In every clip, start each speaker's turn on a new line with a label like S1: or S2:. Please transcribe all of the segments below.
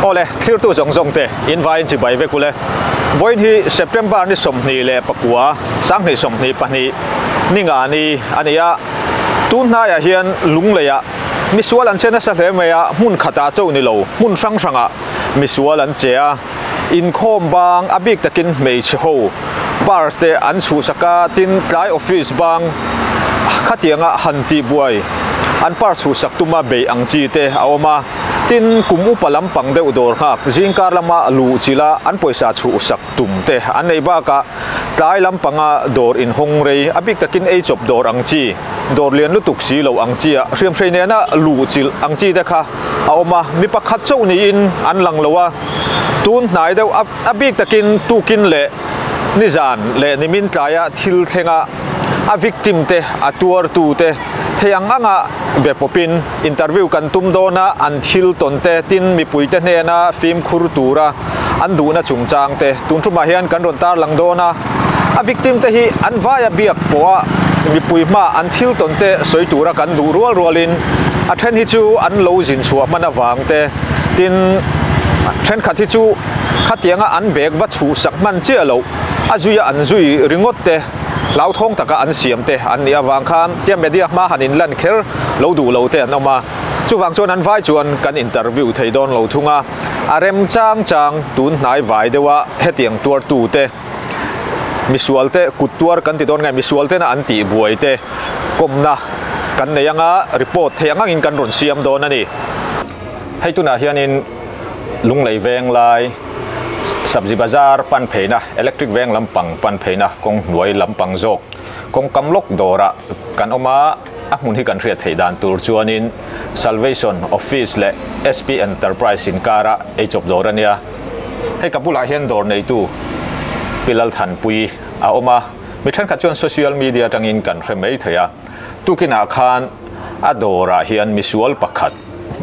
S1: Awle, thlirtu zawng zawng te in vaiin chibai vek ule. Vawiin hi September ni 29, 2022 ni nga ni a ni a. Tun hnaiah hian Lungleiah misual an che nasa hle mai a, hmun khatah chauh ni lo, hmun hrang hrangah misual an che a. Inkhawm bang a bik takin hmeichhe ho purse te an chhuhsak a, tin tlai office bang khatianga han tihbuai an purse chhuhsak tuma beih ang chi te a awm a, tin kum upa lampang deuh dawr nghak zingkar lama luh chila an pawisa chhuhsak tum te an nei bakah tlai lampanga dawr inhawng rei a bik takin eichawp dawr ang chi dawr lian lutuk si lo ang chi ah hriamhrei nena luh chilh ang chi te kha a awm a, mi pakhat chauh niin an lang lo a, tun hnai deuh a bik takin tukin leh nizan leh nimin tlaia thil thlenga a victim te a tuartu te thei ang anga be pawpin interview kan tum dawn a, an thil tawn te tin mipui te hnena fimkhur tura an duhna chungchang te tun tumah hian kan rawn tarlang dawn a, a victim te hi an vaia biak pawha mipui hma an thil tawn te sawi tura kan duh rual rualin a then hi chu an lo zin chhuah hman avang te tin thenkhat hi chu khatianga an bag va chhuhsak hman chiah loh a zuia an zui ringawt te hlauthawng taka an siam te an nih avang khan tia media hma han inlan kher lo duh lo te an awm a, chuvang chuan an vai chuan kan interview thei dawn lo thung a. A rem chang chang tun hnai vai deuh a hetiang tuar tu te misual te kut tuar kan ti dawn nge misual tena an tih buai te kawmna kan nei anga report thei ang angin kan rawn siam dawn a ni. Hei tunah hianin Lunglei veng lai Sabzi Bazar pan pheina electric veng lampang pan pheina kawng hnuai lampang zawk kawng kam lawk dawrah kan awm a. A hmun hi kan hriat theih dan tur chuanin Salvation Office leh SP Enterprise inkara ei chawp dawr a nia. Hei ka bulah hian dawr neitu Pi Lalthanpuii a awm a, mi thenkhat chuan social media atangin kan hre mai thei a. Tukinah khan a dawrah hian misual pakhat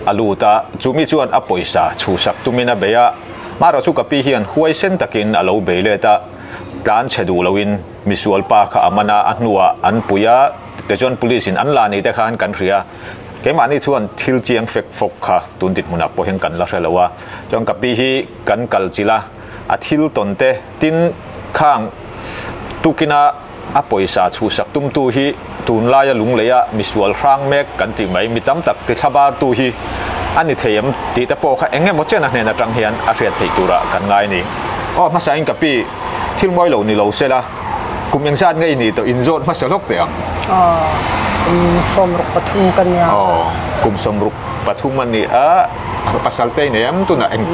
S1: a lut a, chumi chuan a pawisa chhuhsak tumin a bei a, marawh chu ka pi hian huaisen takin a lo bei let a, tlan chhe duh loin misual pa kha a man a, a hnuah an pui a. Tichuan police in an la ni te khan kan hria, keimahni chuan thil chiang fek fawk kha tun ti hmunah pawh hian kan la hre lo a, chuan ka pi hi kan kal chilh a, a thil tawn te tin khang tukina a pawisa chhuhsak tumtu hi tunlaia lungleia misual hrang mek kan tih mai mi tam tak ti thlabar tu hi a ni thei em tih te pawh kha eng emaw chen a hnen atang hian a hriat theih turah kan ngai a ni. Aw hmasain ka pi thil mawi lo ni lo sela. Kum engzat nge i nih tawh inzawt hmasa hlawk teh ang?
S2: Aw, kum 63 ka nia.
S1: Aw, kum 63 a ni a, pasal te i nei em? Tunah eng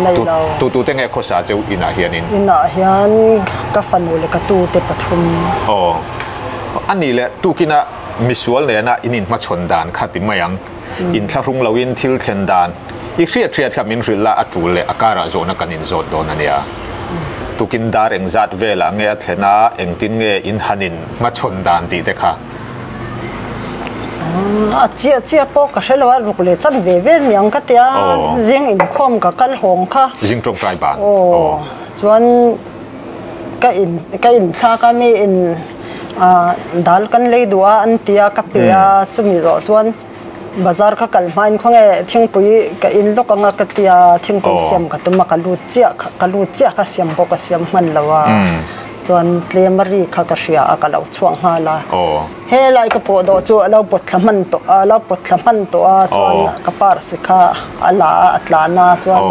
S1: tu tu te nge khawsa cheu inah hianin?
S2: Inah hian ka fanu leh ka tu te pathum.
S1: Aw, a nih leh tukina misual nena in inhmachhawn dan kha ti mai ang. Inthlahrung loin thil thlen dan i hriat hriat kha min hrilh la, a tul leh a karah zawhna kan inzawt dawn a nia. Tukin dar engzat velah nge a thlen a, engtin nge in han in hmachhawn dan tih te kha?
S2: A chiah chiah pawh ka hre lo a, ruk leh chan ve ve niang ka tia, zing inkhawm ka kal hawng kha.
S1: Zing tawngtai ban.
S2: Aw, chuan ka in ka inthlak a mi in dal kan lei duh a an tia ka pe a, chumi zawh chuan Bazar ka kal hmain khawnge thingpui ka in lawk anga ka tia thingpui siam ka tum a ka lut chiah ka lut chiah kha siam pawh ka siam hman lo a chuan tlem a ri kha ka hria a ka lo chhuak nghal a helai ka pawh dawh chu a lo pawt thla hman tawh a lo pawt thla hman tawh a chuan ka purse kha a la a a tlan a chuan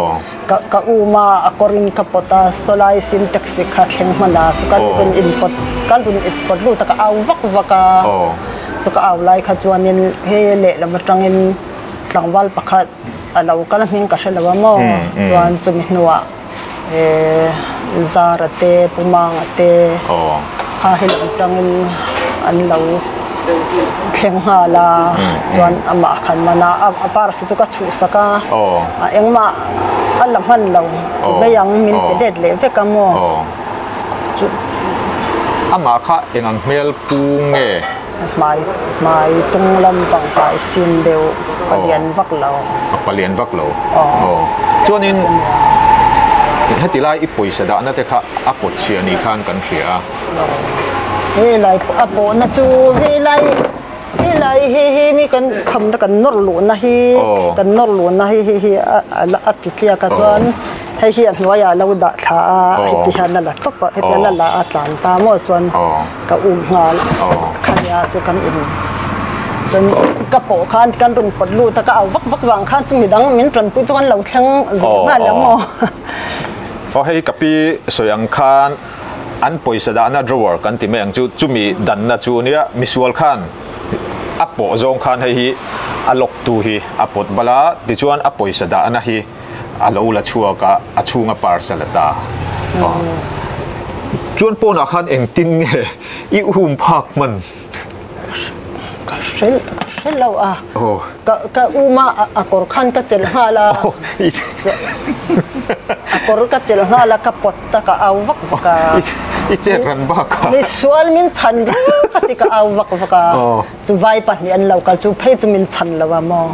S2: ka ka um a a kawr in ka pawt a sawlai sintex kha thleng hman a chu ka rawn in pawt ka rawn in pawt lut a ka au vak vak a. Chu ka au lai kha chuanin hei lehlam atangin tlangval pakhat a lo kal hming ka hre lo a maw chuan chumi hnuah Zara te Pumanga te kha helam atangin an lo thleng nghal a chuan amah khan man a a purse chu ka chhuhsak a engmah a la hman lo ti mai ang min pe let leh vek a maw.
S1: Amah kha eng ang hmel pu nge?
S2: Hmai hmai tung lampang hmai sim deuh palian vak lo.
S1: A palian vak lo. Aw. Chuanin heti lai i pawisa dahna te kha a pawt chhia ni khan kan hria a.
S2: Helai a pawhna chu helai. Helai hi hi mi kan khamna kan nawr luhna hi kan nawr luhna hi hi hi a ti tliak a chuan hei hi a hnuaiah a lo dah thla a heti hian a la tawp a heti hian a la a tlan ta maw chuan ka um nghal khania chu kan in chuan ka pawh khan kan rawn pawt lut a ka au vak vak vang khan chu midang min tanpui chu kan lo thleng ve nghal ang maw.
S1: Aw hei ka pi sawi ang khan an pawisa dahna drawer kan ti mai ang chu, chumi danna chu nia misual khan a pawh zawng khan hei hi a lock tu hi a pawt bal a, tichuan a pawisa dahna hi a lo la chhuak a, a chhunga parcel a ta. Chuan pawnah khan engtin nge i um phak hman?
S2: Ka hre ka hre lo a. Ka ka um a a kawr khan ka chelh nghal a. A kawr ka chelh nghal a ka pawt ta ka au vak vak a.
S1: I chet ran bak a.
S2: Misual min chhan reng ka ti ka au vak vak a. Chu vai pahnih an lo kal chu phei chu min chhan lo a maw.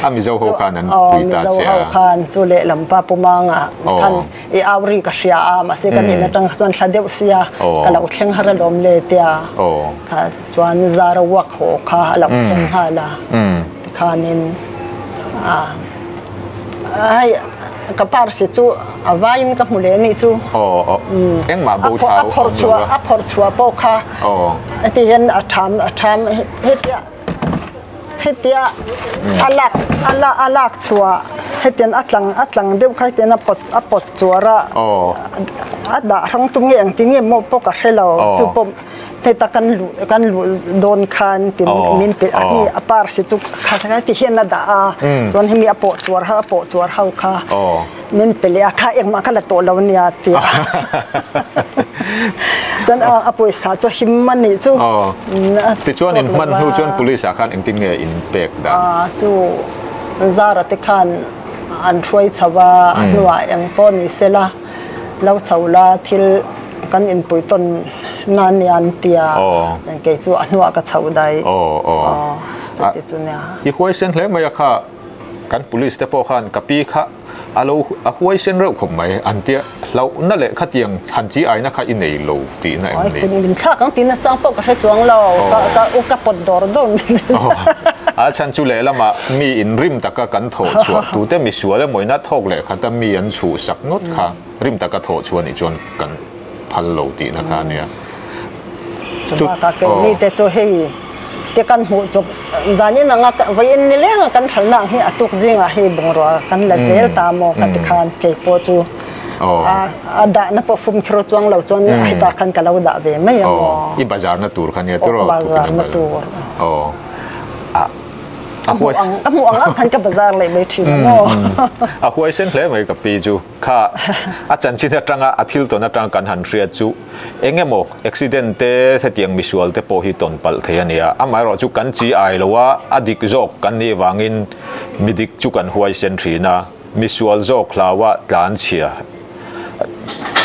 S1: A Mizo ho khan an pui ta che a.
S2: Mizo ho khan chu lehlam pa Pumanga khan I au ri ka hria a, mahse kan in atang chuan hla deuh sia ka lo thleng har alawm le tia kha chuan zara uak haw kha a lo thleng nghal a tikhanin a hei ka parsi chu a vaiin ka hmu leh anih chu
S1: engmah bo thau
S2: a phawrh chhuah pawh kha heti hian a tham a tham hetia Hetia a lak a la a lak chhuah hetian a tlang a tlang deuh kha hetian a pawt a pawt chuar a a dah hrang tum nge engtin nge maw pawh ka hre lo chu pawh heta kan luh kan luh dawn khan tin min pe a mi a parsi chu kha kha ti hian a dah a chuan hemi a pawh chuar ho a pawh chuar ho kha min pe leh a kha engmah kha la tawh lo ania tia chuan a pawisa chu him a nih chu
S1: tichuan in hman hnu chuan police ah khan engtin nge in pek dan
S2: chu zara te khan an hruai chho a a hnuah eng pawh ni sela lo chho la thil kan inpui tawn na nia an tia chuan kei chu a hnuah ka chho daih chuti chu nia
S1: i huaisen hle mai a kha Kan police te pawh khan ka pi kha a lo a huaisen reuh khawp mai an tia hlauhna leh khatiang chhan chi aina kha i nei lo tihna em ni?
S2: Min thlak ang tihna chang pawh ka hre chuang lo, ka u ka pawt dawr dawr min.
S1: A chhan chu lehlamah mi inrim taka kan thawh chhuah tute misual emawina thawk leh khata mi an chhuhsak ngawt kha rim taka thawh chhuah nih chuan kan phal lo tihna kha a nia.
S2: Chubakah keini te chu hei te kan hmuh chawp zanin anga vawiin ni lenga kan thalna ang hi a tuk zingah hei bungrua kan la zel ta maw ka ti khan kei pawh chu a dahna pawh fumkhir chuang lo chuan hetah khan ka lo dah ve mai a maw.
S1: I bazar na tur kha nia tiraw?
S2: Bazar na tur. Ka hmuh ang ka hmuh ang ang khan ka bazar leh mai thin a maw.
S1: A huaisen hle mai ka pi chu. Kha a chanchin atanga a thil tawn atanga kan han hriat chu eng emaw accident te hetiang misual te pawh hi tawn palh thei a nia. Amaherawh chu kan chi ai lo a, a dik zawk kan nih vangin mi dik chu kan huaisen thin a, misual zawk hlaua tlan chhia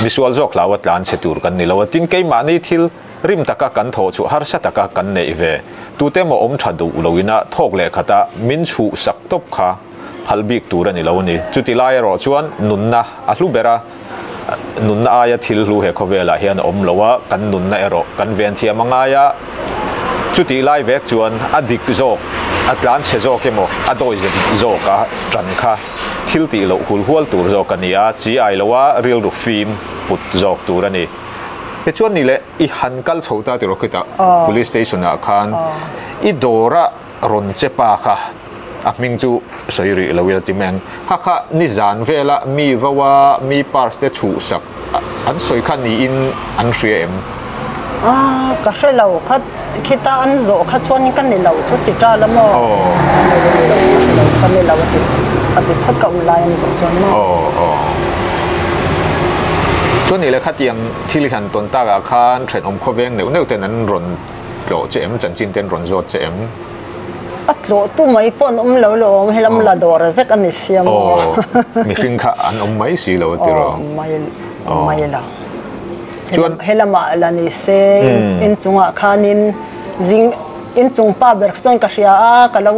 S1: misual zawk hlaua tlan chhe tur kan ni lo a. Tin keimahni thil rim taka kan thawh chhuah harsa taka kan neih ve tute emaw awm tha duh loin a thawk leh khata min chhuhsak tawp kha phal bik tur a ni lo a ni. Chuti lai erawh chuan nunna a hlu ber a, nunna aia thil hlu he khawvelah hian a awm lo a, kan nunna erawh kan ven thiam a ngai a. Chutih lai vek chuan a dik zawk, a tlan chhe zawk emaw, a dawi zet zawk a tan kha thil tih loh hul hual tur zawk a ni a, chi ai lo a rilru fim put zawk tur a ni. Tichuan ni leh i han kal chho ta tiraw khitah Police Station ah khan i dawra Rawn che pa kha a hming chu sawi rih lo ila ti mai ang. Kha kha nizan vela mi vo a mi purse te chhuhsak an sawi kha niin an hria em?
S2: A, ka hre lo kha khita an zawh kha chuan ka ni lo chu ti ta la maw? Ka ni lo, ka hre lo, ka ni lo a ti a ti phawt ka um lai an zawh chuan maw?
S1: Aw, aw. Chuan ni le khatiang thil hi han tawn takah khan thenawm khawveng neuh neuh ten an rawn Tlawh che em? Chanchin ten rawn zawt che em?
S2: A tlawh tu mai pawh an awm lo lo, helam la dawr vek a ni sia maw?
S1: Aw, mihring kha an awm mai si lo a ti rawh.
S2: Aw, mai mai lo. Chuan helamah la ni se, inchungah khanin zing inchung pa ber kha chuan ka hria a, ka lo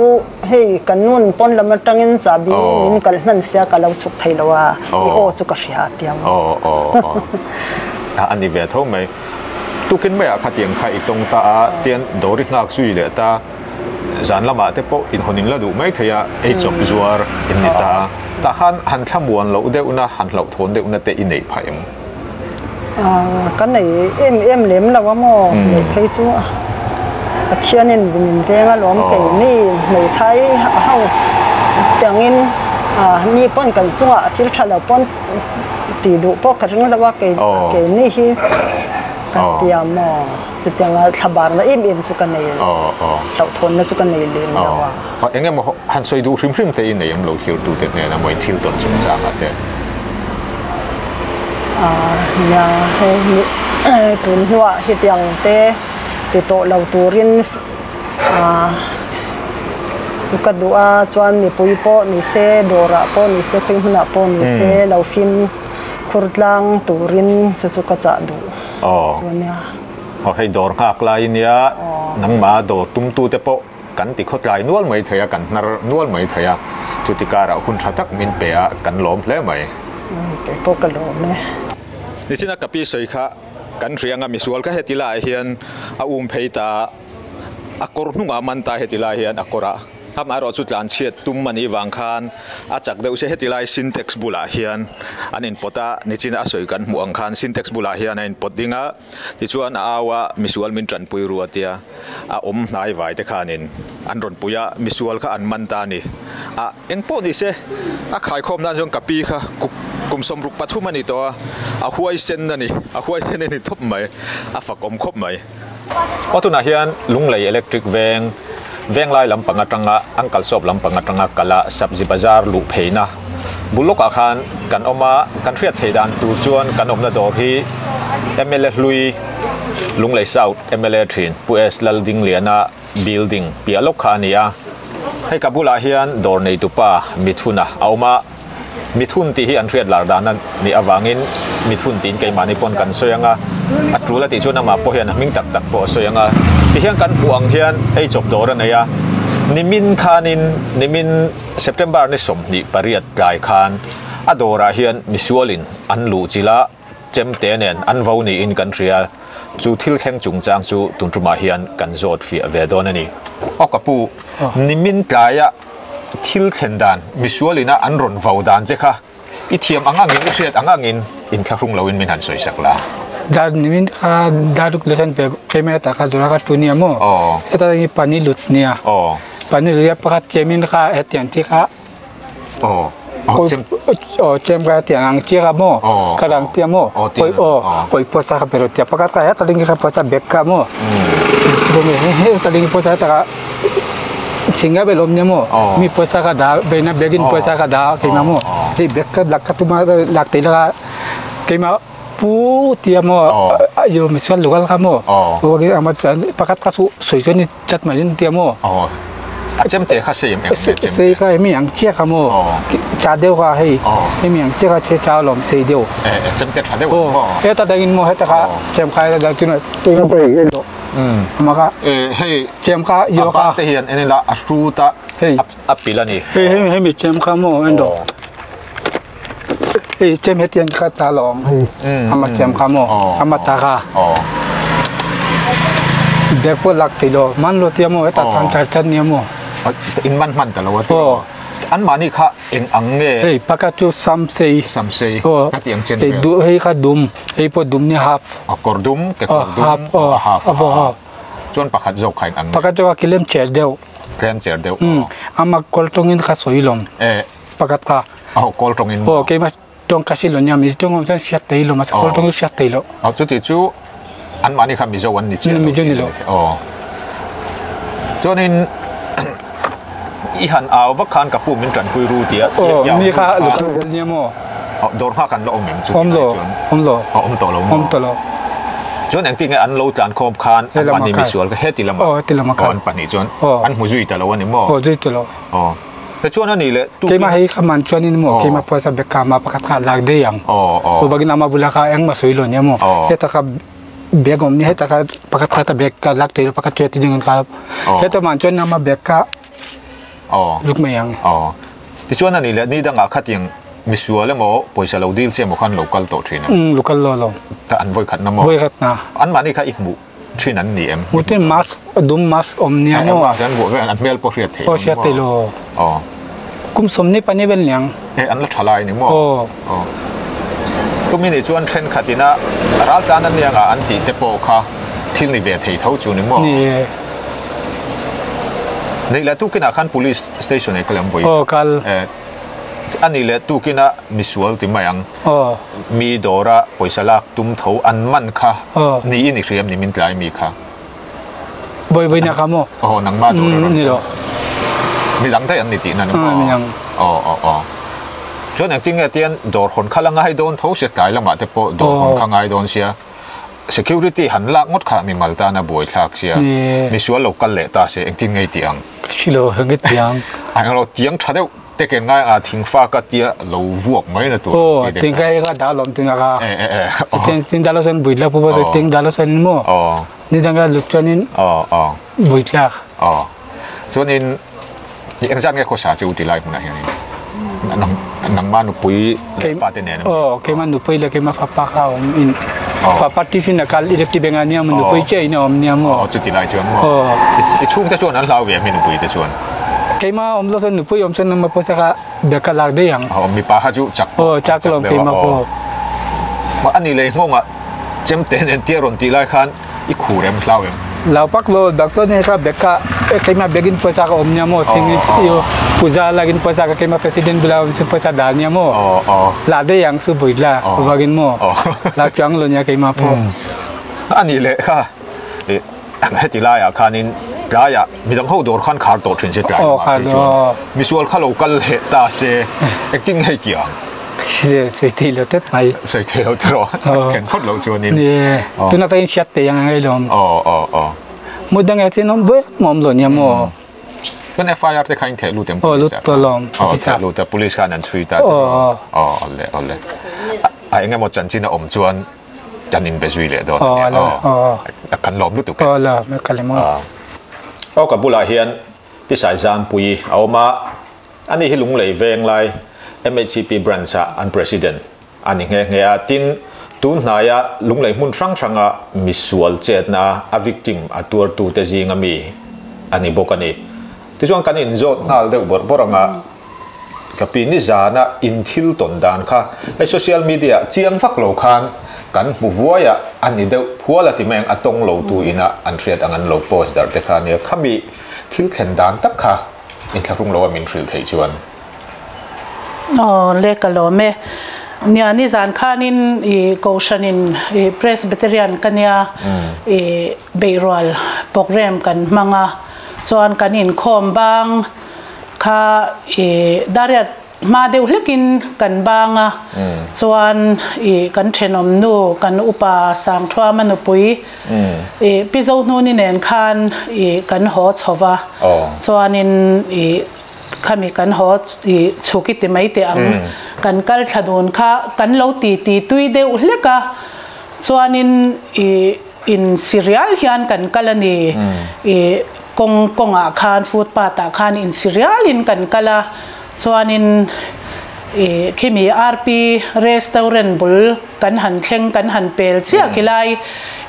S2: hei ka nun pawn lam atangin chahbi min kal hnan sia ka lo chhuk thei lo a, i aw chu ka hria a tia maw?
S1: Aw, aw, aw. A ni ve tho mai. Tukin maiah khatiang kha i tawng ta a, tian dawr i nghak zui leh ta. Zan lamah te pawh inhawn in la duh mai thei a, ei chawp zuar in ni ta a. Tah khan han thlamuan loh deuhna, han hlauhthawn deuhna te i neih phah em?
S2: Ka nei em em lem lo a maw? Neih phei chu Pathianin min veng alawm keini hmeithai a ho tiangin mi pawn kan chungah thil tha lo pawn tih duh pawh ka ring lo a keini hi ka tia maw chutianga thlabarna em em chu ka nei hlauhthawnna chu ka nei lem lo a.
S1: Eng emaw han sawi duh hrim hrim te i nei em lo thirtute hnena maw in thil tawn chungchangah te?
S2: Nia hei tun hnuah hetiang te ti tawh lo turin chu ka duh a chuan mipui pawh ni se dawrah pawh ni se khawi hmunah pawh ni se lo fim khur tlang turin chu chu ka chah duh chu a nia.
S1: Aw hei dawr nghak lai nia nangmah dawr tumtute pawh Kan ti khawtlai nual mai thei a, kan hnar nual mai thei a, chuti karah hun tha tak min pe a, kan lawm hle mai.
S2: Kei pawh ka lawm e.
S1: Nichina ka pi sawi kha kan hria anga misual kha heti laiah hian a um phei ta a, a kawr hnungah a man ta heti lai hian a kawr a, amaherawh chu tlanchhiat tum a nih vang khan a chak deuh se heti lai Sintex bulah hian an inpawt a, nichina a sawi kan hmuh ang khan Sintex bulah hian a inpawt ding a. Tichuan a au a, misual min tanpui ru a tia, a awm hnai vai te khanin an rawn pui a, misual kha an man ta a ni. A, eng pawh ni se, a khaikhawm nan chuan ka pi kha kum 63 a ni tawh a, a huaisen a ni, a huaisen a ni tawp mai, a fak awm khawp mai. Aw tunah hian Lunglei Electric veng, Venglai lampang atanga an kalsawp lampang atanga kala Sabzi Bazar luh pheina bul lawkah khan kan awm a, kan hriat theih dan tur chuan kan awmna dawr hi mla hlui Lunglei South mla thin Pu S Laldingliana building piah lawk kha a ni a, hei ka bulah hian dawr neitupa Mithuna a awm a. Mithun tih hi an hriat lar dan a nih avangin Mithun tiin keimahni pawn kan sawi ang a, a tul a tih chuan amah pawh hian a hming tak tak pawh a sawi ang a. Tihian kan hmuh ang hian ei chawp dawr a nei a, nimin khanin nimin September ni 28 tlai khan a dawrah hian misualin an luh chilh a, chemte nen an vo niin kan hria, chu thil thleng chungchang chu tun tumah hian kan zawt fiah ve dawn a ni. Aw ka pu, nimin tlaia thil thlen dan, misual ina an rawn vo dan che kha i thiam ang angin, i hriat ang angin inthlahrung loin min han sawi sak la.
S3: Dar nimin kha daruk lesson pe payment ata kha dawrah kha tu nia maw? Heta hi pani lut nia. Pani lut nia pakhat chemin kha hetiang chi kha Aw chem ka tiang ang chi ka maw ka rang tia maw koi aw koi pawisa ka pe rawh tia pakhat ka heta ling ka pawisa bag ka maw heta ling pawisa heta ka singa bel awm nia maw mi pawisa ka dah beina bag in pawisa ka dah keimah maw hei bag ka lak ka tum a lak theih laka keimah pu tia maw ayo misual lugal ka maw pakhat ka chu sawi chuan Chat mai in tia maw?
S1: Aw. A chem te kha sei em em
S3: chem te. Sei ka hemi ang chia kha maw? Cha deuh kha hei. Hemi ang chia kha che cha lawm sei deuh.
S1: E chem te tha deuh maw?
S3: Heta dangin maw heta kha chem kha da chu te ka pei he lo. Ma kha
S1: e hei
S3: chem kha yo kha.
S1: Te hian en la a hru ta
S3: hei
S1: a pil ani.
S3: Hei hei hemi chem kha maw en do. Hei chem hetiang kha ta lawm hei ama chem kha maw ama ta kha bag pawh lak thei lo man lo tia maw heta than char chan nia maw
S1: in man hman ta lo a tiraw an mahni kha eng ang nge
S3: hei pakhat chu sam sei
S1: sam sei ka ti ang chen
S3: hei du hei kha dum hei pawh dum nia half
S1: a kawr dum ke kawr dum
S3: half
S1: half chuan pakhat zawk kha eng ang nge
S3: pakhat chu a kilem cher deuh
S1: tlem cher deuh
S3: ama kawl tawngin kha sawi lawm pakhat kha
S1: Aw kawl tawng in
S3: aw keimah tawng ka si lo nia Mizo tawng awm chuan hriat thei lo mahse kawl tawng chu hriat thei lo
S1: aw chuti chu an mahni kha Mizo an ni chiah lo
S3: Mizo ni lo
S1: aw chuanin i han au vak khan ka pu min tanpui ru tia
S3: aw mi kha local nia maw
S1: dawr nghak an la awm em chu
S3: awm lo awm lo
S1: awm tawh lo
S3: awm tawh lo
S1: chuan engtin nge an lo tlan khawm khan an mahni misual kha heti lamah
S3: aw heti lamah khan
S1: an pahnih chuan an hmu zui ta lo a ni maw
S3: aw zui ta lo
S1: aw Tichuan a nih leh
S3: tukin. Keimah hei ka man chuanin maw keimah pawisa bag ka ama pakhat kha lak daih ang. Chuvangin ama bulah kha engmah sawi lo nia maw. Heta kha bag awm nia heta kha pakhat kha ta bag ka lak thei lo pakhat chu heti ding ka heta man chuan ama bag kha luk mai ang.
S1: Tichuan a nih leh ni dangah khatiang Misual emaw pawisa lo dil che emaw khan lo kal tawh thin em?
S3: Umm lo kal lo lo.
S1: Ta an vawi khat na maw?
S3: Vawi khat na.
S1: An mahni kha i hmuh thin an ni em?
S3: Hmuh thin mask a dum mask awm nia maw?
S1: Mask an vuah vel an hmel pawh hriat theih
S3: lo maw? Aw hriat theih lo.
S1: Aw.
S3: Kum sawmni pahnih vel niang.
S1: E an la tha lai ni maw?
S3: Aw.
S1: Aw. Tumi nih chuan thenkhat ina ral tlan an niang ah an tih te pawh kha thil ni ve thei tho chu ni maw?
S3: Ni e.
S1: Neih leh tukinah khan police station ah kal em vawi?
S3: Aw kal.
S1: E. A nih leh tukina misual ti mai ang.
S3: Aw.
S1: Mi dawra pawisa lak tum tho an man kha
S3: Aw.
S1: niin i hria em ni min tlai mi kha?
S3: Bawi bawi na kha maw?
S1: Aw nangmah dawra rawn
S3: Ni lo.
S1: Midang daih an ni tihna ni maw?
S3: Midang.
S1: Aw aw aw. Chuan engtin nge tian dawr hawn kha la ngai dawn tho sia tlai lamah te pawh dawr hawn kha ngai dawn sia security han lak ngawt kha mimal tana buai thlak sia misual lo kal leh ta se engtin nge i tih ang?
S3: Ka hri lo heng i tiang.
S1: A englo tiang tha deuh te ken ngai a thingfa ka tia lo vuak mai na tur
S3: ang chi te kha. Aw ting ka ka dah lawm tin a ka.
S1: E e e.
S3: Ting ting dah lo chuan buit la pu pawh ting dah lo chuan maw.
S1: Aw.
S3: Ni dang ka lut chuan in.
S1: Aw aw.
S3: Buit lak.
S1: Aw. Chuan in engzat nge khawsa chu ti lai hmunah hian in nang nangma nupui leh fate nen.
S3: Aw keimah nupui leh keimah fapa kha awm in. Fapa tiffin a kal electric bank ah nia maw nupui chiah in a awm nia maw.
S1: Aw chuti lai chuan maw.
S3: Aw.
S1: I chhungte chuan an hlau ve a mi nupui te chuan.
S3: Keimah awm lo chuan nupui awm chuan nangmah pawisa kha bag ka lak daih ang.
S1: Aw mipa kha chu chak
S3: pawh. Aw chak lawm keimah pawh.
S1: A ni lei nghawngah chemte nen tia rawn tih lai khan i khur em hlau em?
S3: Lau pak lo bag chuan hei kha bag kha keimah bag in pawisa ka awm nia maw sing i puja lak in pawisa ka keimah president bula awm sin pawisa dah nia maw la daih ang chu buit la bag in maw la chuang lo nia keimah pawh.
S1: A nih leh kha heti laiah khanin tlaiah midang ho dawr khan khar tawh thin se tlai lamah phei chuan misual kha lo kal leh ta se engtin nge tih ang?
S3: Sawi thei lo tlat mai.
S1: Sawi thei lo tiraw? Then phawt lo chuanin.
S3: Ni e, tuna ka inhriat thei ang ang alawm.
S1: Aw aw aw.
S3: Mut dang eh chin awm buai awm lo nia maw?
S1: Chuan FIR te kha in theh lut em?
S3: Aw lut tawh alawm.
S1: Aw theh lut a, police khan an chhui ta tiraw?
S3: Aw
S1: aw. Awle awle. A engemaw chanchin a awm chuan kan inbe zui leh dawn a nia.
S3: Aw
S1: Kan lawm lutuk e.
S3: Aw la, ka lem ang.
S1: Aw ka bulah hian Pi Saizampuii a awm a. Ani hi Lunglei Venglai MHCP Branch ah an President a ni nghe nghe a, tin, tun hnaia Lunglei hmun hrang hranga misual chetna a victim a tuartute zinga mi a ni bawk a ni. Tichuan kan inzawt nghal deuh bawrh bawrh anga ka pi nizana in thil tawn dan kha hei social media ah chiang vak lo khan kan hmu vuai a, a ni deuh phual a ti mai ang a tawng lo tu ina an hriat ang an lo post darh te kha a nia, khami thil thlen dan tak kha Inthlahrung lo a min hrilh theih chuan.
S4: Aw le ka lawm e. Nia nizan khanin i Kohhranin i Presbyterian ka nia i beihrual program kan hmang a, chuan kan inkhawm bang kha i Dariat Hma deuh hlekin kan bang a, chuan i kan thenawm nu, kan upa Sangthuama nupui i Pi Zohnuni nen khan i kan haw chho va, chuanin i khami kan haw i chhuk i ti mai teh ang, kan kal thla dun kha kan lo ti ti tui deuh hlek a, chuanin i in sirial hian kan kal a ni, i kawng kawngah khan footpath ah khan in sirialin kan kal a. Chuanin i khimi RP restaurant bul kan han thleng kan han pel chiah khilai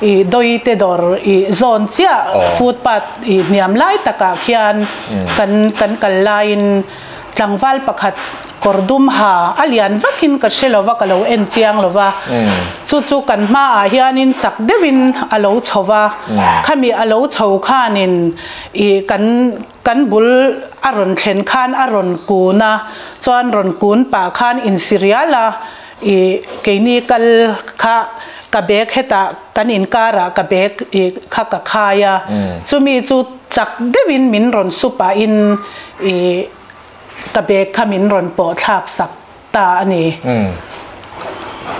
S4: i dawi te dawr i zawn chiah footpath i hniam lai takah khian kan kan kal laiin tlangval pakhat kawr dum ha a lian vakin ka hre lova ka lo en chiang lova chu chu kan hmaah hianin chak deuhin a lo chho va khami a lo chho khanin i kan Kan bul a rawn thlen khan a rawn kun a, chuan rawn kun pah khan insirial a, i keini kal kha ka bag hetah kan inkarah ka bag i kha ka khai a, chumi chu chak deuhin min rawn su pahin i ka bag kha min rawn pawh thlak sak ta a ni.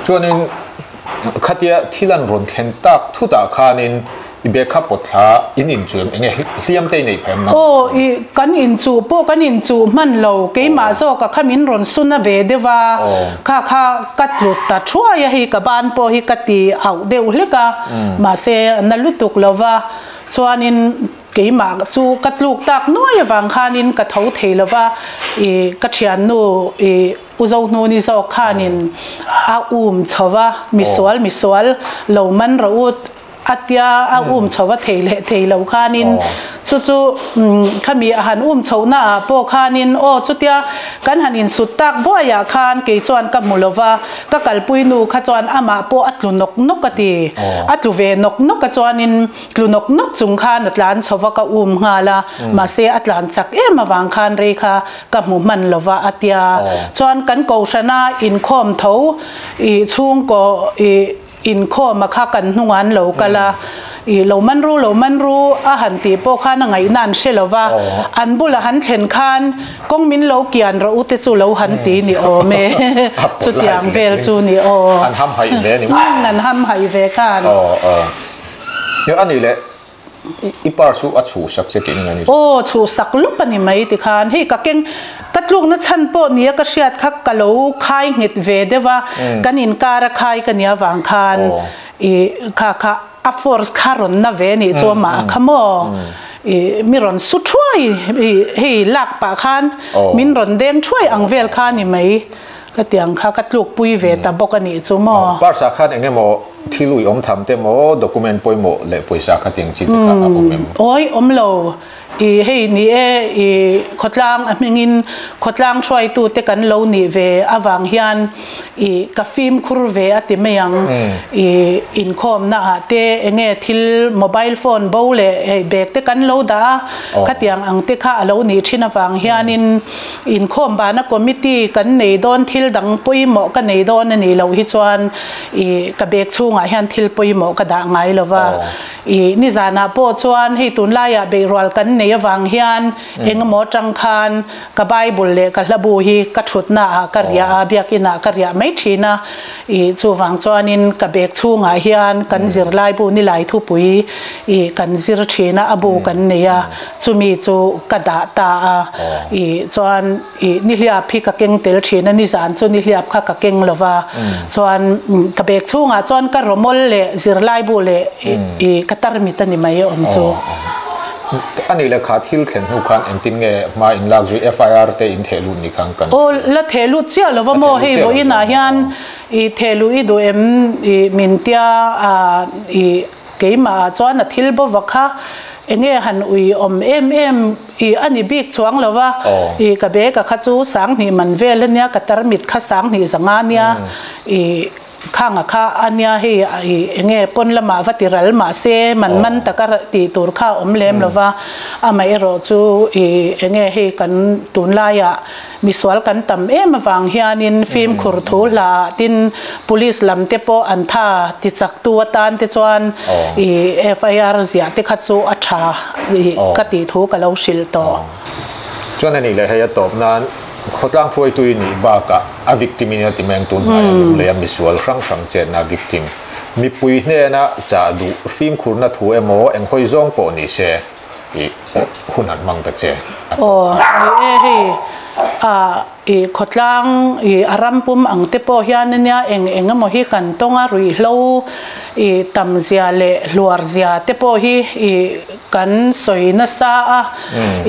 S1: Chuanin khatia thil an rawn thlen tak thutah khanin i bag kha pawt thla in inchuh em enge hliam te i neih phei em nang?
S4: Aw i kan inchuh pawh kan inchuh hman lo keimah zawk a kha min rawn sun a ve deuh a kha kha ka tlut ta thuai a hei ka ban pawh hi ka ti auh deuh hlek a mahse na lutuk lo va chuanin. Keimah chu ka tluk tak nuai avang khanin ka tho thei lova, i ka thiannu i U Zohnuni zawk khanin a um chho va, misual misual lo man rawh u a tia a um chho va thei leh thei lo khanin chu chu khami a han um chhohna ah pawh khanin aw chutia kan han insut tak buaiah khan kei chuan ka hmu lova, Ka kalpui nu kha chuan amah pawh a tlu nawk nawk a ti. A tlu ve nawk nawk a chuanin tlu nawk nawk chung khan a tlan chho va ka um nghal a, mahse a tlan chak em avang khan rei kha ka hmu hman lo va a tia. Chuan kan kohhrana inkhawm tho i chhungkaw i inkhawma kha kan hnungah an lo kal a. I lo man ru, lo man ru a han tih pawh khan a ngaihna an hre lo va, an bula han thlen khan kawng min lo kian rawh u te chu lo han ti ni awm e, chutiang vel chu ni aw.
S1: An ham haih ve ni maw?
S4: An ham haih ve khan.
S1: Aw aw. A nih leh i purse chu a chhuhsak che tih nen a ni.
S4: Aw chhuhsak lawp a ni mai ti khan hei ka keng ka tlukna chhan pawh nia ka hriat kha ka lo khai nghet ve deuh a, kan inkar a khai ka nia vang khan i kha kha A force kha rawn na ve nih chu amah a kha maw? I mi rawn su thuai i hei lak pah khan min rawn deng thuai ang vel kha ni mai ka ti ang kha ka tluk pui ve ta bawk a nih chu maw?
S1: Purse ah khan eng emaw thil ui awm tham te maw document pawimawh leh pawisa kha tiang chi te kha a awm em?
S4: Awi awm lo. I hei ni e, i khawtlang a hmingin khawtlang hruaitute kan lo nih ve avang hian i ka fimkhur ve a ti mai ang. I inkhawmna ah te enge thil mobile phone bo leh hei bag te kan lo dah a, khatiang ang te kha a lo nih thin avang hianin inkhawm bana committee kan nei dawn thil dang pawimawh ka nei dawn a nih loh hi chuan i ka bag chhungah hian thil pawimawh ka dah ngai lo va. I nizanah pawh chuan hei tunlaiah beihrual kan nei avang hian engemaw atang khan ka Bible leh ka hlabu hi ka thutnaah ka riah a, biakinah ka riah mai thin a. I chuvang chuanin ka bag chhungah hian kan zirlaibu nilai thupui i kan zir thin a, a bu kan nei a, chumi chu ka dah ta a. I chuan. I nihliap hi ka keng tel thin a, nizan chu nihliap kha ka keng lo va, chuan ka bag chhungah chuan ka rawmawl leh zirlaibu leh i ka tarmit a ni mai awm chu.
S1: A nih leh kha thil thlen hnu khan engtin nge hma in lak zui FIR te in theh lut ni khan kan.
S4: Aw la theh lut chiah lo va maw hei vawiinah hian i theh luh i duh em i min tia a i keimah ah chuan a thil bawva kha enge han ui awm em em I a ni bik chuang lo va, i ka bag a kha chu sanghnih man vel a nia, ka tarmit kha sanghnih zanga a nia, i khanga kha a nia hei i enge pawn lamah va ti ral mah se man man taka tih tur kha a awm lem lo va, amaherawh chu i enge hei kan tunlaiah Misual kan tam em avang hianin fimkhur thu hla ah tin police lam te pawh an tha ti chak tu atan te chuan i FIR ziah te kha chu a tha i ka tih thu ka lo hrilh tawh.
S1: Chuan a nih leh hei a tawp nan khawtlang hruaitu i nih bakah a victim in a ti mai ang tun hnaia lunglei a misual hrang hrang chetna victim mipui hnena chah duh fimkhurna thu emaw enghawi zawng pawh ni se. I hun han hmang ta che
S4: a tawp kha. Aw ni e hei a i khawtlang i a ram pum ang te pawh hian ania eng eng emaw hi kan tawng a ruihhlo i tam zia leh hluar zia te pawh hi i kan sawi nasa a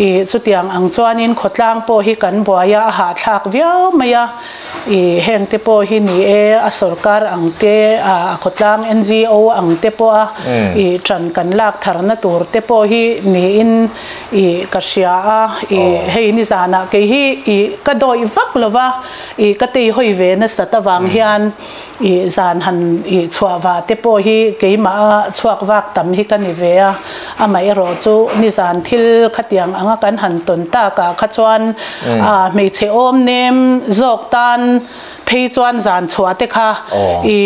S4: i chutiang ang chuanin khawtlang pawh hi kan buai a a hahthlak viau mai a. I heng te pawh hi ni e, a sorkar ang te, a khawtlang NGO ang te pawh a i ṭan kan lak tharna tur te pawh hi niin i ka hria a, i hei nizanah kei hi i ka dawih vak lo va, i ka tei hawi ve nasat avang hian i zan han i chhuah va te pawh hi keimah a chhuak vak tam hi ka ni ve a, amaherawh chu nizan thil khatiang anga kan han tawn takah kha chuan A hmeichhe awm nem zawk tan phei chuan zan chhuah te kha i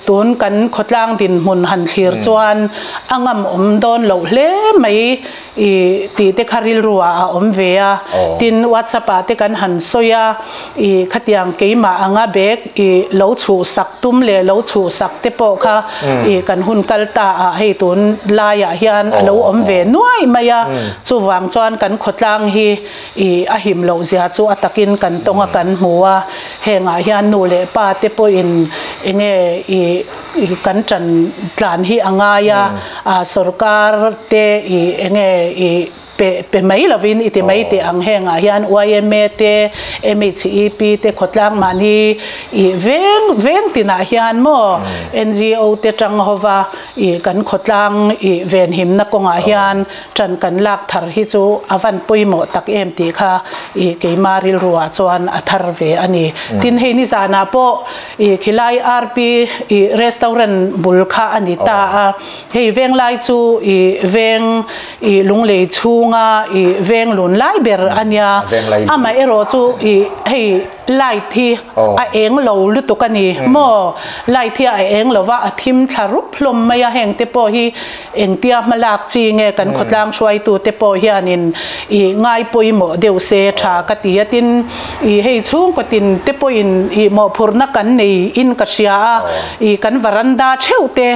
S4: tun kan khawtlang dinhmun han thlir chuan a ngam awm dawn loh hle mai i tih te kha rilru ah a awm ve a. Tin WhatsApp ah te kan han sawi a i khatiang keimah anga bag i lo chhuh sak tum leh lo chhuh sak te pawh kha i kan hun kal ta ah hei tun laiah hian a lo awm ve nuai mai a. Chuvang chuan kan khawtlang hi I a him loh zia chu a takin kan tawng a kan hmu a, hengah hian nu. Nu leh pa te pawhin enge i kan ṭan tlan hi a ngai a, sorkar te i enge i pe pe mai lovin i ti mai teh ang hengah hian yma te MHEP te khawtlang mahni i veng veng tinah hian maw NGO te tang hova i kan khawtlang i venhimna kawngah hian ṭan kan lak thar hi chu a van pawimawh tak em tih kha i keima rilruah chuan a thar ve a ni. Tin hei nizanah pawh i khilai RP i restaurant bul kha a ni ta a. Hei venglai chu i veng i lunglei chhunga i veng lun lai ber a nia, amaherawh chu i hei light hi a eng lo lutuk a ni maw, light hi a eng lo va a thim thla rup hlawm mai a, heng te pawh hi engtia hma lak chi nge kan khawtlang hruaitu te pawh hianin i ngai pawimawh deuh se tha ka ti a, tin i hei chhungkaw tin te pawhin i mawhphurhna kan nei in ka hria a, i kan varanda theuh te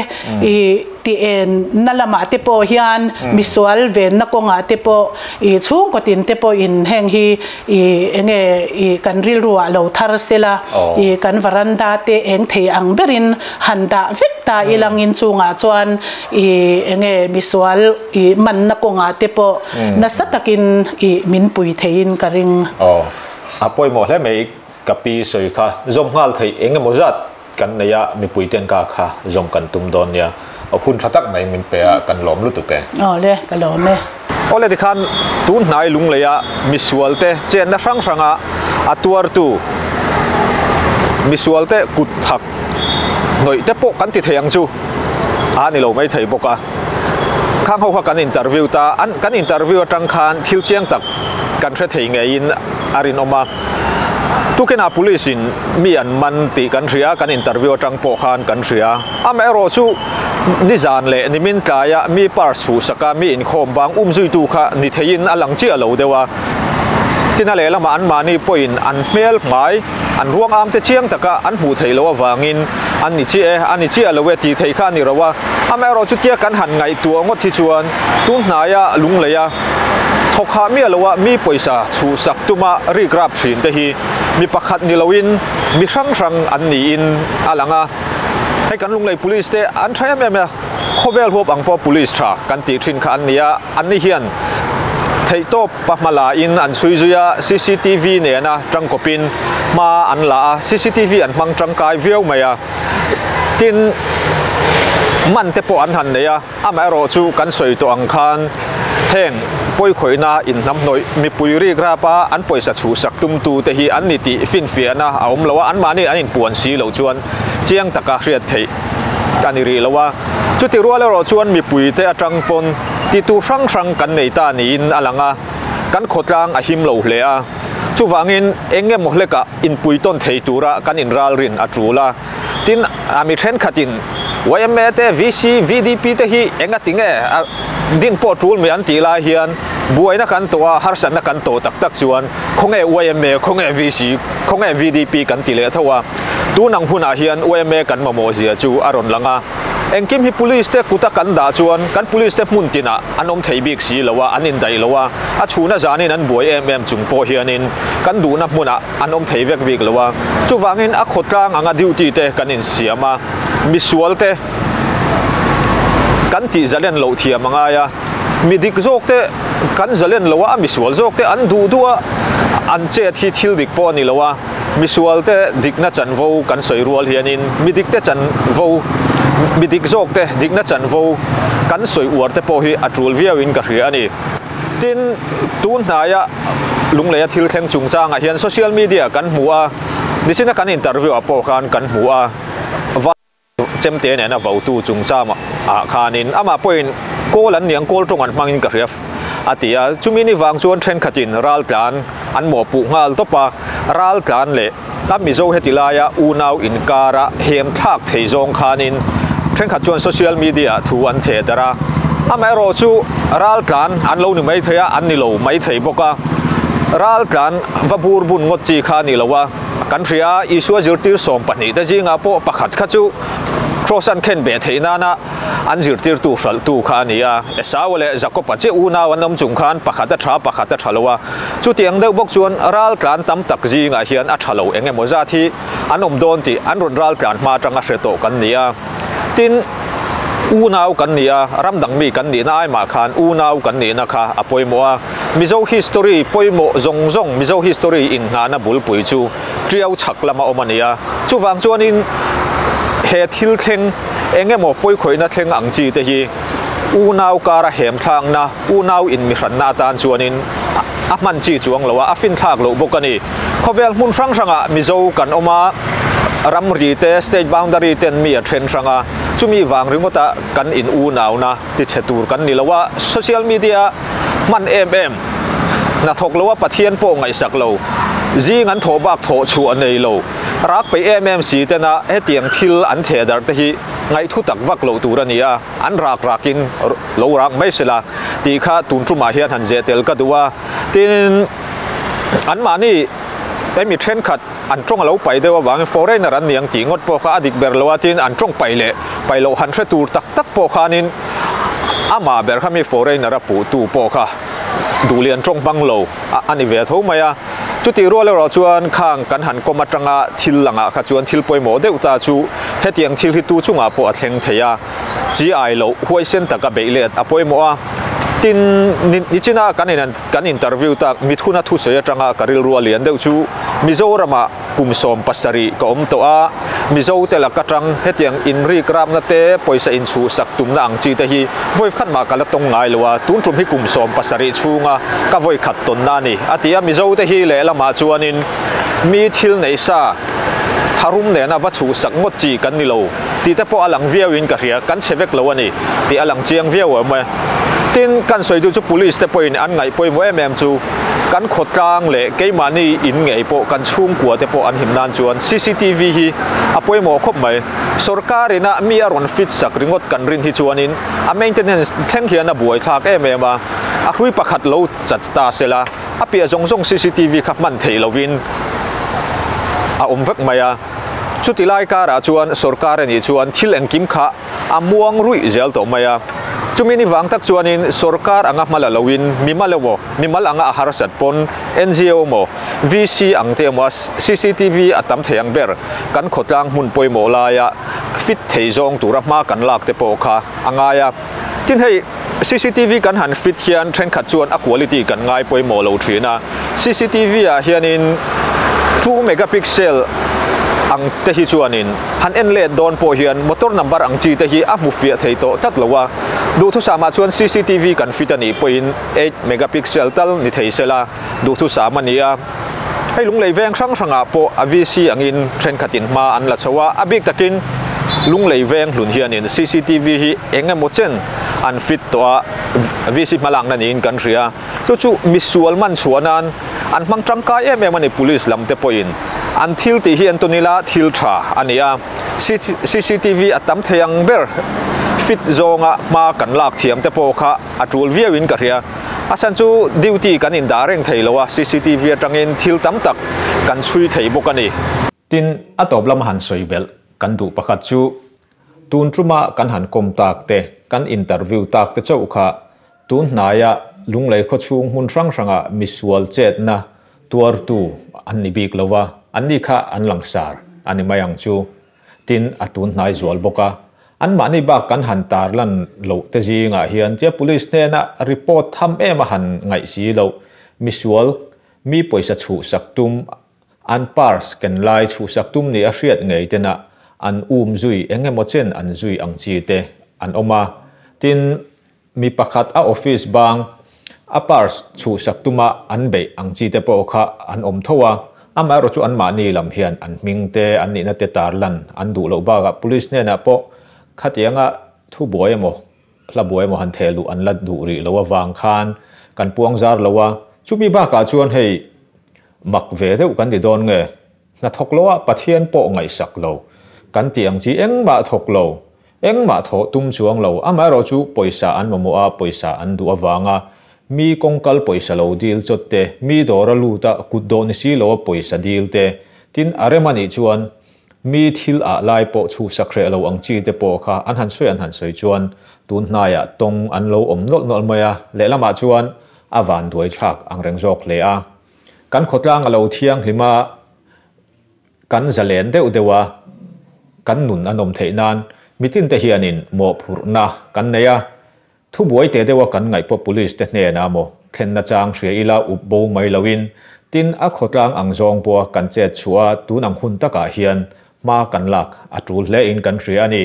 S4: I ti en na lamah te pawh hian misual venna kawngah te pawh i chhungkaw tin te pawhin heng hi i enge i kan rilruah lo thar sela i kan varanda te eng thei ang berin han dah vek ta ilangin chungah chuan i enge misual i manna kawngah te pawh nasa takin i min pui theiin ka ring.
S1: Aw a pawimawh hle mai ka pi sawi kha zawm nghal theih eng emaw zat Kan nei a, mipui ten ka kha zawm kan tum dawn nia. Hun tha tak mai min pe a, kan lawm lutuk e.
S4: Awle, ka lawm e.
S1: Awle tikhan tun hnai lunglei a misual te chenna hrang hrang a a tuartu misual te kut thak hnawih te pawh kan ti thei ang chu a ni lo mai thei bawk a. Khang ho kha kan interview ta, an kan interview atang khan thil chiang tak kan hre thei ngeiin a rinawm a. Tukinah police in mi an man tih kan hria, kan interview atang pawh khan kan hria. Amaherawh chu nizan leh nimin tlaia mi purse huhsaka mi inkhawm bang umzuitu kha ni theiin a lang chiah lo deuh a. Tina lehlamah anmahni pawhin an hmel hmai, an ruang am te chiang taka an hmuh theih loh avangin an ni chiah e, a ni chiah lo e tih theih kha a ni ro a. Amaherawh chu tia kan han ngaihtuah ngawt hi chuan tun hnaia lungleia thawk hah miah loa mi pawisa chhuhsak tuma rik rap thin te hi mi pakhat ni loin mi hrang hrang an niin a lang a. Hei kan Lunglei Police te an tha em em a, khawvel huap ang pawh Police tha kan tih thin kha an ni a, anni hian theihtawp pa hma la in an chhui zui a, cctv nena tangkawpin hma an la a, cctv an hmang tangkai viau mai a, tin man te pawh an han nei a. Amaherawh chu kan sawi tawh ang khan heng pawikhawihna inhnamhnawih mipui rik rap a an pawisa chhuhsak tumtu te hi an ni tih finfiahna a awm lo a, anmahni an inpuan si loh chuan chiang taka hriat theih a ni rih lo a. Chuti rual erawh chuan mipui te atang pawn titu hrang hrang kan nei ta niin a lang a, kan khawtlang a him lo hle a. Chuvangin eng emaw hlekah inpui tawn thei tura kan inralrin a tul a. Tin, mi thenkhatin yma te, VC, VDP te hi eng a ti nge din pawh tul mai an tih lai hian buaina kan tawh a, harsatna kan tawh tak tak chuan khawnge yma, khawnge VC, khawnge VDP kan ti leh tho a. Tun ang hunah hian yma kan mamawh zia chu a rawn lang a. Engkim hi police te kuta kan dah chuan kan police te hmun tinah an awm thei bik si lo a, an indaih lo a, a chhuna zanin an buai em em chung pawh hianin kan duhna hmunah an awm thei vek bik lo a, chuvangin a khawtlang anga duty te kan insiam a, misual te kan tih zalen loh thiam a ngai a, mi dik zawk te kan zalen lo a, a misual zawk te an duh duh a, an chet hi thil dik pawh a ni lo a, misual te dikna chanvo kan sawi rual hianin mi dik te chanvo, mi dik zawk te dikna chanvo kan sawi uar te pawh hi a tul viauin ka hria a ni. Tin, tun hnaia Lungleia thil thleng chungchangah hian social media kan hmu a, nichina kan interview ah pawh khan kan hmu a, va chemte nena votu chungchang ah khanin amah pawhin kawl an niang kawl tawng an hmangin ka hria a ti a, chumi ni vang chuan thenkhatin raltlan an mawhpuh nghal tawp a, raltlan leh a Mizo heti laia unau inkara hem thlak thei zawng khanin thenkhat chuan social media ah thu an theh darh a, amaherawh chu raltlan an lo ni mai thei a, an ni lo mai thei bawk a, raltlan va bur bun ngawt chi kha a ni lo a, kan hria a, Isua zirtir 12 te zingah pawh pakhat kha chu. Kraws an khen beh theih nana an zirtirtu hralhtu kha a ni a. Esau leh Jakob-a chiah unau an awm chung khan pakhat a tha, pakhat a tha lo a. Chutiang deuh bawk chuan ral tlan tam tak zingah hian a tha lo eng emaw zat hi an awm dawn tih an rawn ral tlan hma atanga hre tawh kan ni a. Tin, unau kan ni a, ram dang mi kan nihna ai mah khan unau kan nihna kha a pawimawh a. Mizo history pawimawh zawng zawng, Mizo history inngahna bulpui chu Tiau chhak lama awm a ni a. Chuvang chuanin he thil thleng eng emaw pawikhawihna thleng ang chi te hi unau kara hem thlakna, unau inmihranna atan chuanin a hman chi chuang lo a, a finthlak loh bawk a ni. Khawvel hmun hrang hrangah Mizo kan awm a, ramri te, state boundary ten mi a then hrang a, chumi vang ringawta kan in unauna tichhe tur kan ni lo a, social media hman em em hnathawk lo a Pathian pawh ngaihsak lo, zing an thawh bak thawh chhuah nei lo, rak peih em em si tena hetiang thil an theh darh te hi ngaihthu tak vak loh tur a ni a, an rak rakin lo rak mai sela tih kha tun tumah hian han zeh tel ka duh a, tin anmahni hemi thenkhat an tawng a lo pai deuh avangin foreigner an ni ang tih ngawt pawh kha a dik ber lo a, tin an tawng pai leh pai loh han hre tur tak tak pawh khanin amah ber kha mi foreigner a puh tu pawh kha duhlian tawng hmang lo a ni ve tho mai a. Chutih rual erawh chuan khang kan han kawm atanga thil langah kha chuan thil pawimawh deuh ta chu hetiang thil hi tu chungah pawh a thleng thei a, chi ai loh huaisen taka beih let a pawimawh a. Tin, nichina kan in kan interview tak mithuna thusawi atanga ka rilru a lian deuh chu Mizoramah kum 70 ka awm tawh a, Mizo te lak atang hetiang inrik rapna te pawisa inchhuhsak tumna ang chi te hi vawi khat mah ka la tawng ngai lo a, tun tum hi kum 70 chhunga ka vawi khat tawnna a ni a ti a, Mizo te hi lehlamah chuanin mi thil neih sa tharum nena va chhuhsak ngawt chi kan ni lo tih te pawh a lang viauin ka hria, kan chhe vek lo a ni tih a lang chiang viau awm e. Tin, kan sawi duh chu Police te pawhin an ngaih pawimawh em em chu kan khawtlang leh keimahni in ngei pawh kan chhungkua te pawh an him nan chuan cctv hi a pawimawh khawp mai. Sorkar ina mi a rawn fit sak ringawt kan rin hi chuanin a maintenance thleng hian a buai thlak em em a, a hrui pakhat lo chat ta sela a piah zawng zawng cctv kha hman theih lovin a awm vek mai a. Chuti lai karah chuan sorkar a nih chuan thil engkim kha a muang ruih zel tawh mai a. Chumi ni vang tak chuanin sorkar anga hma la loin mimal emaw, mimal anga a harsat pawn NGO emaw, VC ang te emaw cctv a tam thei ang ber kan khawtlang hmun pawimawh laia fit thei zawng tura hma kan lak te pawh kha a ngai a. Tin hei cctv kan han fit hian thenkhat chuan a quality kan ngai pawimawh lo thin a. Cctv ah hianin 2 megapixel ang te hi chuanin han en let dawn pawh hian motor number ang chi te hi a hmu fiah thei tawh tlat lo a. Duhthusam ah chuan cctv kan fit a nih pawhin 8 megapixel tal ni thei sela duhthusam a ni a. Hei lunglei veng hrang hrangah pawh a VC angin thenkhatin hma an la chho a, a bik takin lunglei veng hlun hianin cctv hi eng emaw chen an fit tawh a, VC hmalakna niin kan hria. Chu chu misual man chhuah nan an hmang tangkai em em a ni police lam te pawhin an thil tih hi an tawn ila thil tha a ni a, cctv a tam thei ang ber fit zawnga hma kan lak thiam te pawh kha a tul viau in ka hria. A chhan chu duty kan indah reng thei lo a, cctv atangin thil tam tak kan chhui thei bawk a ni. Tin, a tawp lama han sawi belh kan duh pakhat chu tun tuma kan han kawm tak te, kan interview tak te chauh kha tun hnaia Lunglei khawchhung hmun hrang hranga misual chetna tuartu an ni bik lo a, anni kha an langsar a ni mai ang chu. Tin, a tun hnai zual bawk a. Anmahni bak kan han tarlan loh te zingah hian tia police hnena report tham em a han ngaih si loh, misual mi pawisa chhuhsak tum, an purse ken lai chhuhsak tum ni a hriat ngei tena an um zui eng emaw chen an zui ang chi te an awm a. Tin, mi pakhat a office bang a purse chhuhsak tuma an beih ang chi te pawh kha an awm tho a, amaherawh chu anmahni lam hian an hming te an nihna te tarlan an duh loh bakah police hnenah pawh khatianga thu buai emaw hla buai emaw han theh luh an la duh rih loh avang khan kan puang zar lo a, chumi bakah chuan hei mak ve deuh kan ti dawn nge? Hna thawk lo ah Pathian pawh ngaihsak lo. Kan tih ang chi engmah thawk lo. Engmah thawh tum chuang lo. Amaherawh chu pawisa an mamawh a, pawisa an duh avanga mi kawngkal pawisa lo dil chawt te, mi dawr a lut a, kut dawh ni si lo a pawisa dil te, tin a rem a nih chuan Mi thil ah lai pawh chhuhsak hreh lo ang chi te pawh kha an han sawi an han sawi chuan tun hnaiah tawng an lo awm nawlh nawlh mai a, lehlamah chuan a vanduai thlak ang reng zawk hle a. Kan khawtlang a lo thianghlim a, kan zalen deuh deuh a, kan nun a nawm theih nan mitin te hianin mawhphurhna kan nei a. Thubuai teh deuha kan ngaih pawh police te hnenah maw thlenna chang hria ila up bo mai loin tin a khawtlang ang zawng pawha kan chet chhuah a tun ang hun takah hian hma kan lak a tul hle in kan hria a ni.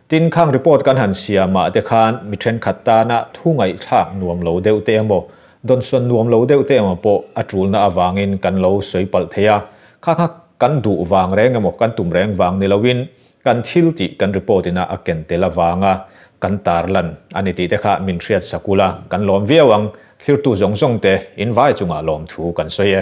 S1: Tin khang report kan han siamah te khan mi thenkhat tana thu ngaihthlak nuam lo deuh te emaw dawnsawn nuam lo deuh te emaw pawh a tulna avangin kan lo sawi palh thei a, kha kha kan duh vang reng emaw kan tum reng vang ni loin Kan thil tih kan report ina a ken tel avanga kan tarlan a ni tih te kha min hriat sak ula kan lawm viau ang, thlirtu zawng zawng te in vai chungah lawmthu kan sawi e.